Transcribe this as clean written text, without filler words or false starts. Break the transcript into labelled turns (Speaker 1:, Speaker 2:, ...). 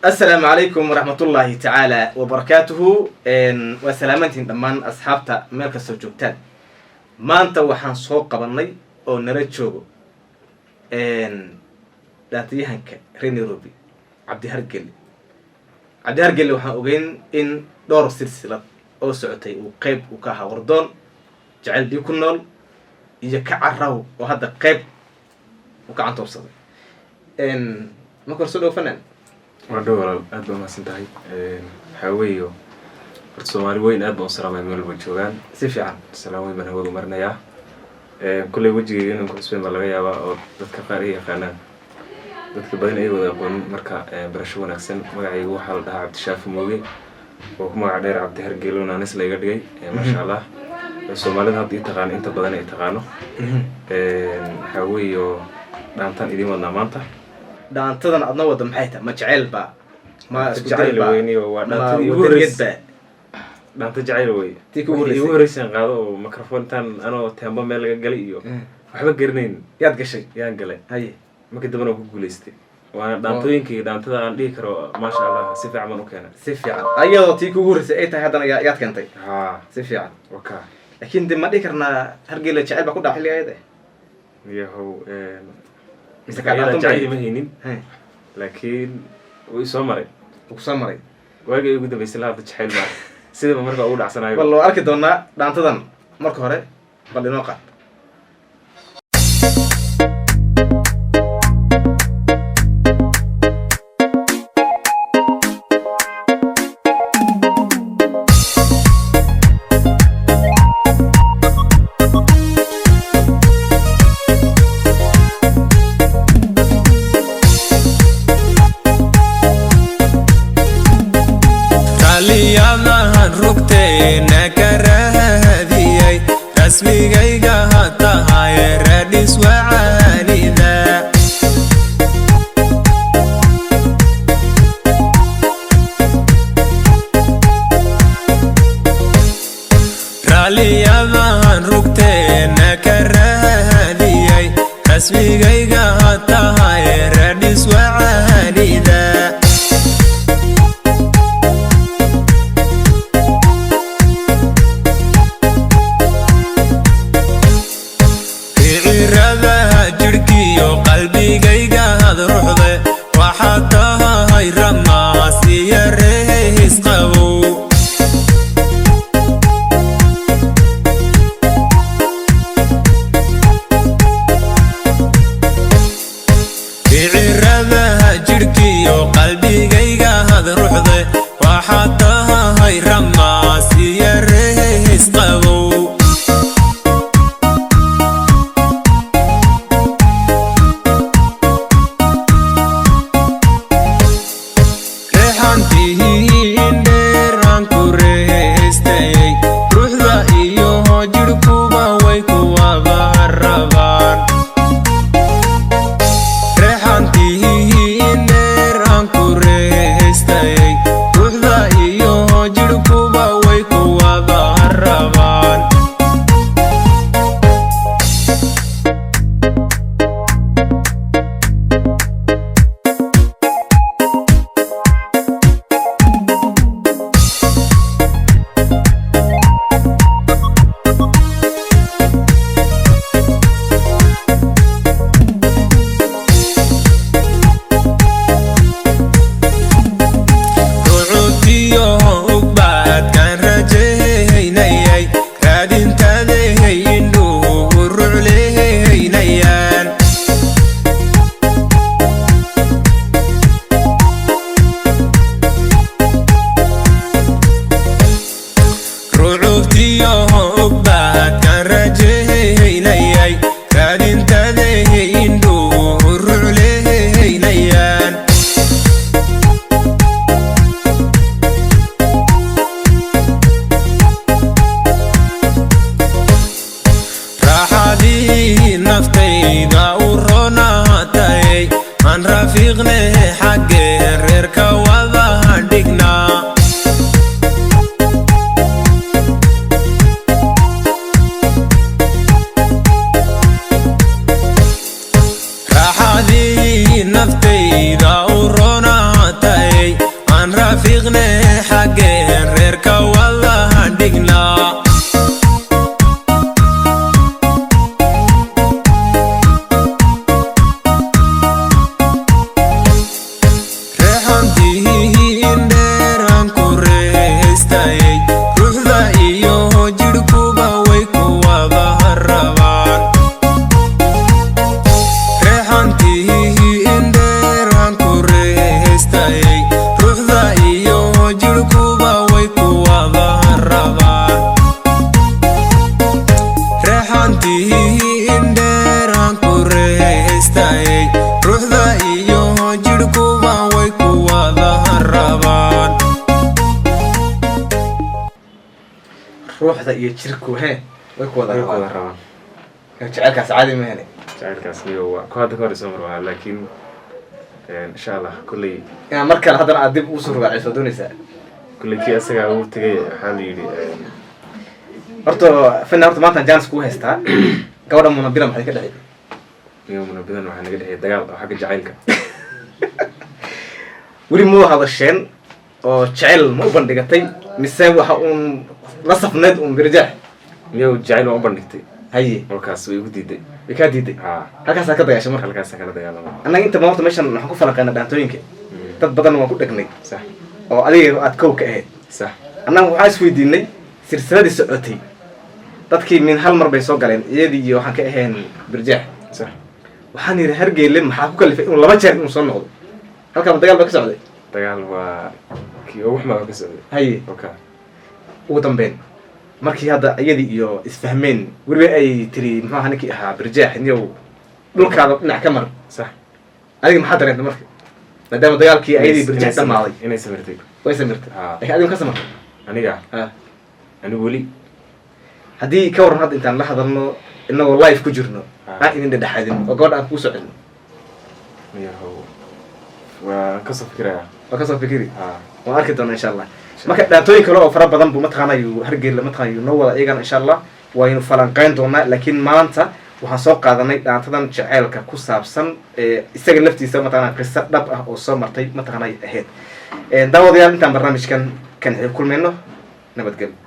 Speaker 1: Asalaamu calaykum waraxmatullaahi tacaala wabarakaatuhu. Waa salaamantiin dhammaan asxaabta meel kastoo joogtaan. Maanta waxaan soo qabanay oo nala joogo dhaantayahanka reer Nairobi, Cabdi Hargeli. Cabdi Hargeli waxaan ogeyn in dhowr silsilad oo socotay uu qeyb uu ka ahaa, Wardoon, Jaceyl Bii ku Nool iyo Ka Caraw, oo hadda qeyb uu ka cantoobsaday. Marka hore soo dhawo, fanaan.
Speaker 2: Waa dhow, walaal, aad baa umahadsan tahay. Waxaa weeyo, horta Soomaali weyn aad baan u salaamaya meel walba joogaan.
Speaker 1: Si fiican.
Speaker 2: Salaam weyn baan hawada marinayaa. Kulley wejigayga inaan ku cusbeyn baa laga yaabaa oo dadka qaar ay yaqaanaan, dadka badan ay wada aqoonin. Marka barasho wanaagsan. Magacaygu waxaa la dhahaa Cabdishaafi Mooge, oo ku magac dheer Cabdi Hargeelo, naanis la iga dhigay, maasha Allah. Soomaalida hadda ii taqaano, inta badan ay taqaano. Waxaa weeyo, dhaantaan idiin wadnaa maanta.
Speaker 1: Dhaantadan adna wada maxay tahay? Ma jaceyl ba, ma isku
Speaker 2: Jacayl
Speaker 1: dir ba?
Speaker 2: Weyniyo waa
Speaker 1: Ma
Speaker 2: dhaantadii ugu
Speaker 1: wadaniyad
Speaker 2: horreysay.
Speaker 1: ba?
Speaker 2: Dhaanta jacayl wey.
Speaker 1: Tii kugu horreysay?
Speaker 2: Igu horreysaan qaado oo microphone intaan anoo teembo meel laga galay iyo waxba garanayn.
Speaker 1: Yaad gashay?
Speaker 2: Yaan galay.
Speaker 1: Haye.
Speaker 2: Markii dambena waan ku guulaystay, waana dhaantooyinkii dhaantada aan dhihi karo, maasha Allah, si fiican baan u keenay.
Speaker 1: Si fiican, ayadoo tii kugu horreysay ay tahay haddana yaad keentay.
Speaker 2: Haa.
Speaker 1: Si fiican.
Speaker 2: Waka.
Speaker 1: Laakiin de ma dhihi karnaa Hargeyla jaceyl baa ku dhaca xilliga ayada?
Speaker 2: Yahow.
Speaker 1: Mise kaa
Speaker 2: Ayada
Speaker 1: dhaantan
Speaker 2: jacayl ma haynin,
Speaker 1: Hey,
Speaker 2: laakiin wuu isoo maray.
Speaker 1: Wuu kusoo maray.
Speaker 2: Waagii ugu dambeysay la hadda jacayl baa sidaba markaa ugu dhacsanayo.
Speaker 1: Bal waa arki doonaa dhaantadan. Marka hore bal inoo qaad.
Speaker 3: Raaliyadahan rugteena ka raadiyay, rasmigayga ha tahaye, raadhis wacaanida. Raaliyadahan rugteena ka raadiyay, rasmigayga ha tahaye, raadhis wacaanida. Ficiradaha jidhkiyo qalbigayga had ruxde, waxaad tahay ramaas iyo reehis qabow. Ficiradaha jidhkiyo qalbigayga had ruxde, waxaad tahay ramaas iyo reehis qabow. Reexantihiin dheeraan ku reehaystayay, ruuxda iyo jidhkuba way kuwada rabaan. Reexantihiin dheeraan ku reehaystayay, ruuxda iyo jidhkuba way kuwada rabaan. Rucubtiyo ugbaadkaan rajaynayay, raadintaadahay indhuhu ruclehaynayaan. Rucubtiyo ugbaadkaan rajaynayay, raadintaadahay indhuhu ruclehaynayaan. Raaxadii naftayda u ronaatay, aan rafiiqne, xaggeen reerka wada dhignaa? Raaxadii naftayda u ronaatay. Rafiiqne, xaggeen reerka wada dhignaa? Reexantihiin dheeraan ku reestayay, ruuxda iyo jidhkuba way ku wada rabaan. Reexantihiin dheeraan ku reestayay, ruuxda iyo jidhkuba way ku wada rabaan. Reexantihiin dheeraan ku reestayay, ruuxda iyo jidhkuba way ku wada rabaan.
Speaker 1: Ruuxda iyo jirku he way ku wada
Speaker 2: Way ku wada
Speaker 1: rabaan.
Speaker 2: Rabaan.
Speaker 1: Jaceylkaas caadi mahane.
Speaker 2: Jacaylkaas niyo waa ku hadda ka hor isoo marwaa, laakiin insha Allah kulley
Speaker 1: Inaa mar kale haddana aad dib ugu soo rogaaciso doonaysaa.
Speaker 2: Kulley kii asagaa uu tegay, waxaa la yidhi
Speaker 1: Horta fina, horta maanta chance kuu haystaa. Gabadha Munabila maxay ka dhexay?
Speaker 2: Niyo, Munabidan waxaa naga dhexeeyay dagaal oo xagga jacaylka.
Speaker 1: Weli ma hadasheen oo jecel ma u bandhigatay, mise waxa uun la safneed uun Birjaax?
Speaker 2: Niyo, jacayl waan u bandhigtay.
Speaker 1: Haye.
Speaker 2: Markaas way igu diiday.
Speaker 1: Way kaa diiday?
Speaker 2: Haa.
Speaker 1: Halkaasaa ka dagaashay marka?
Speaker 2: Halkaasaan kala dagaalamay.
Speaker 1: Annaga inta maanta meeshan waxaan ku falanqeynaa dhaantooyinka. Dad badan waan ku dhegnay oo adiga aad kow ka ahayd. Annaga waxaan isweydiinay silsiladii socotay, dadkii min hal mar bay soo galeen, iyadii iyo waxaan ka ahayn Birjaax. Waxaan yidhi, Hargeyle maxaa ku kalifay inuu laba jeer inuu soo noqdo? Halkaaba dagaal baa ka socday.
Speaker 2: Dagaal waa kii ugu xumaa oo ka socday.
Speaker 1: Haye.
Speaker 2: Okay.
Speaker 1: Ugu dambeyn markii hadda iyadii iyo isfahmeen, weliba ay tiri, muxuu ahaa ninkii ahaa Birjaax, niyow dhulkaada dhinac ka mar. Adiga maxaa dareentay marka, maadaama dagaalkii ayadii Birjaax dhamaaday?
Speaker 2: Inay samirtay.
Speaker 1: Way samirtay.
Speaker 2: Haa.
Speaker 1: Lakin adiga ma ka samirtay?
Speaker 2: Aniga?
Speaker 1: Ah.
Speaker 2: Anigu weli.
Speaker 1: Haddii ka warran hadda intaan la hadalno, inagoo live ku jirno, aan idin dhedhexaadin oo gabadha aan kuu soo celino?
Speaker 2: Yahow, waan kasoo fikirayaa.
Speaker 1: Waa kasoo fikiri.
Speaker 2: Haa.
Speaker 1: Waan arki doonaa insha Allah. Marka dhaantooyin kale oo fara badan buu mataqaana yuu Hargeyla mataqana yuu noo wada, iyagana insha Allah waynu falanqeyn doonaa. Laakiin maanta waxaan soo qaadanay dhaantadan jaceylka ku saabsan ee isaga laftiisa mataqana qiso dhab ah oo soo martay mataqaana ay ahayd. Daawadayaal, intaan barnaamijkan kan xig kulmayno, nabadgelyo.